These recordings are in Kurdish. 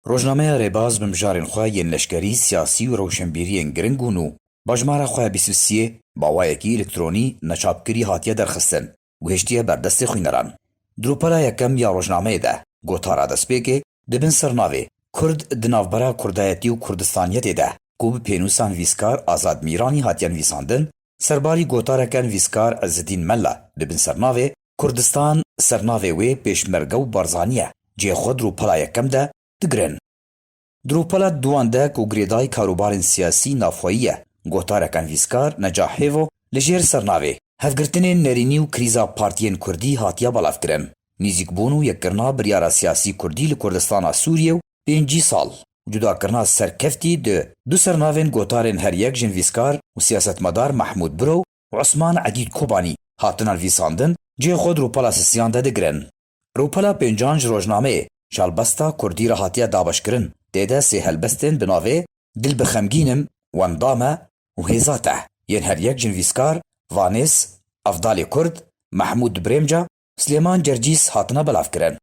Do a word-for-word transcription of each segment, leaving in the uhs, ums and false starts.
Rojnameya Rêbaz bi mijarên xwe yên leşkerî, siyasî û rewşenbîriyên giring û nû, bi hejmara xwe bîst û sê, bi awayekî elektronî neçapkirî hatiye derxistin û hiştiye ber destê xwîneran. Di rûpela yekem ya rojnameyê de, gotara destpêkê, di bin sernavê Kurd di navbera Kurdayetî û Kurdistaniyetê de, ku bi pênûsa nivîskar Azad Mîranî hatiye nivîsandin, serbarî gotareke nivîskar Ezzedîn Mela di bin sernavê Kurdistan, sernavê wê Pêşmerge û Barzanî ye, cihê xwe di rûpela yekem de digirin. Di rûpela duwan de ku girêdayî karûbarên siyasî navxweyî ye, gotareke nivîskar Necah Hêvo li jêr sernavê Hevgirtinên nerînî û krîza partiyên kurdî hatiye belavkirin. Nîzîkbûn û yekkirina biryara siyasî kurdî li Kurdistana Sûriyê û pêncî sal û cudakirina serkeftî di du sernavên gotarên her yek ji nivîskar û siyasetmedar Mehmûd Biro û Osman Edîd Kobanî hatine nivîsandin, cihê xwe di rûpela sisiyan de digirin. Rûpela pêncan ji rojnameyê ji helbesta kurdî re hatiye dabeşkirin. Tê de sê helbestên bi navê Dil bi xemgîn im, Wenda me û Hêza te yên her yek ji nivîskar Vanês, Evdalê Kurd, Mehmûd Birêmca, Silêman Cercîs hatine belavkirin.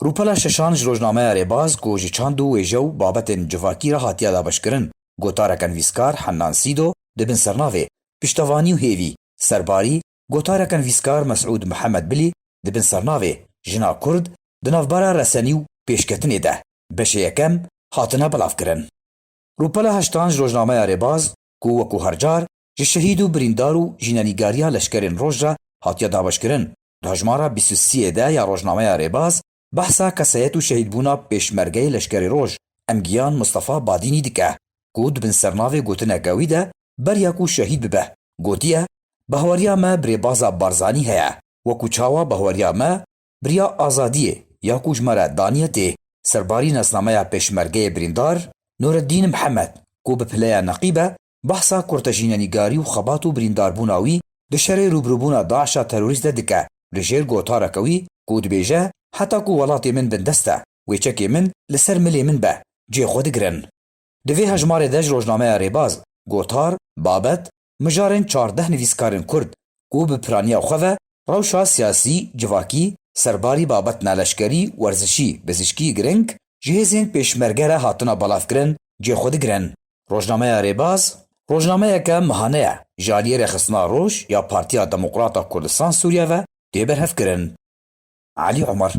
Rûpela şeşan ji rojnameya Rêbaz ku ji çand û wêje û babetên civakî re hatiye dabeşkirin, gotareke nivîskar Hennan Sîdo di bin sernavê Piştevanî û hêvî, serbarî, gotareke nivîskar Mesûd Mihemed Bilî di bin sernavê Jina Kurd di navbera resenî û pêşketinê de, beşê yekem, hatine belavkirin. Rûpela heştan ji rojnameya Rêbaz ku wekû her car ji şehîd û birîndar û jînenîgariya leşkerên roj re hatiye dabeşkirin, di hejmara bîst û sê de ya rojnameya Rêbaz behsa kesayet û şehîdbûna pêşmergeyê leşkerê roj Emgiyan Mistefa Badînî dike, ku di bin sernavê gotineke wî de beriya ku şehîd bibe, gotiye, Bahweriya me bi rêbaza Barzanî heye, wekû çawa bahweriya me bi riya azadiyê ya ku ji me re daniye tê. Serbarî nasnameya pêşmergeyê birîndar Nureddîn Mihemed, ku bi pileya neqîb e, behsa kurtejînenîgarî û xebat û birîndarbûna wî di şerê rûbirûbûna DAIŞa terorîst de dike, li jêr gotareke wî ku dibêje, Heta ku welatê min bindest e, wêçekê min li ser milê min be, cihê xwe digirin. Di vê hejmarê de ji rojnameya Rêbaz, gotar, babet, mijarên çardeh nivîskarên Kurd ku bi piraniya xwe ve rewşa siyasî, civakî, serbarî, babetna leşkerî, werzişî, bizişkî giring ji hêzên pêşmerge re hatine belavkirin, cihê xwe digirin. Rojnameya Rêbaz, rojnameyeke mehane ye, ji aliyê Rêxistina Roj ya Partiya Demokrata Kurdistan Sûriye ve tê berhevkirin. Elî Omer.